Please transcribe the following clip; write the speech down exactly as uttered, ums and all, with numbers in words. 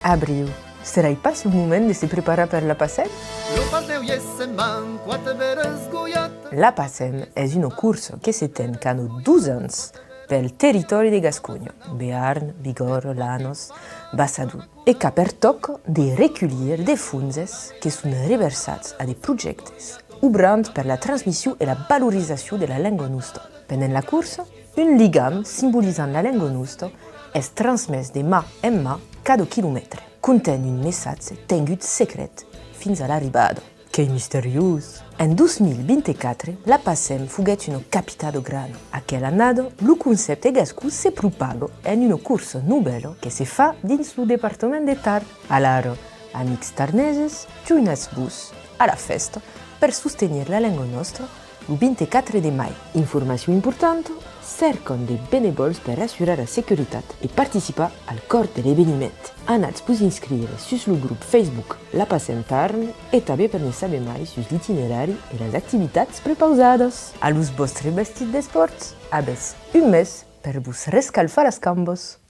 Abriu, serai pas lo moment de se preparar per la Passem? La Passem es una corsa que se ten cada dos ans pel territòri de Gasconha, Bearn, Bigòrra, Lanas, Bassa d'Olt, e qu'a per tòca de reculhir de fonses que son reversats a de projèctes obrant per la transmission e la valorizacion de la lenga nosta. Pendent la corsa, un ligam simbolizant la lenga nosta es transmés de man en man cada quilomètre, content un messatge tengut secret fins a l'arribada. Qu'ei misteriós! En dos mil vint-e-quatre, la Passem foguèt una capitada grana. Aquela annada, lo concèpte gascon se propaga en una corsa novèla que se fa dins lo departament de Tarn. Alara, amics tarneses, joinatz-vos a la fèsta per sostenir la lenga nòstra lo vint-e-quatre de mai. Informacion importanta, cercan de benevòls per assurar la securitat e participar al còr de l'eveniment. Anatz vos inscriure sus lo grop Facebook La Passem Tarn e tanben per ne saber mai sus l'itinerari e las activitats prepausadas. A los vòstres vestits d'espòrts, avètz un mes per vos rescalfar las cambas.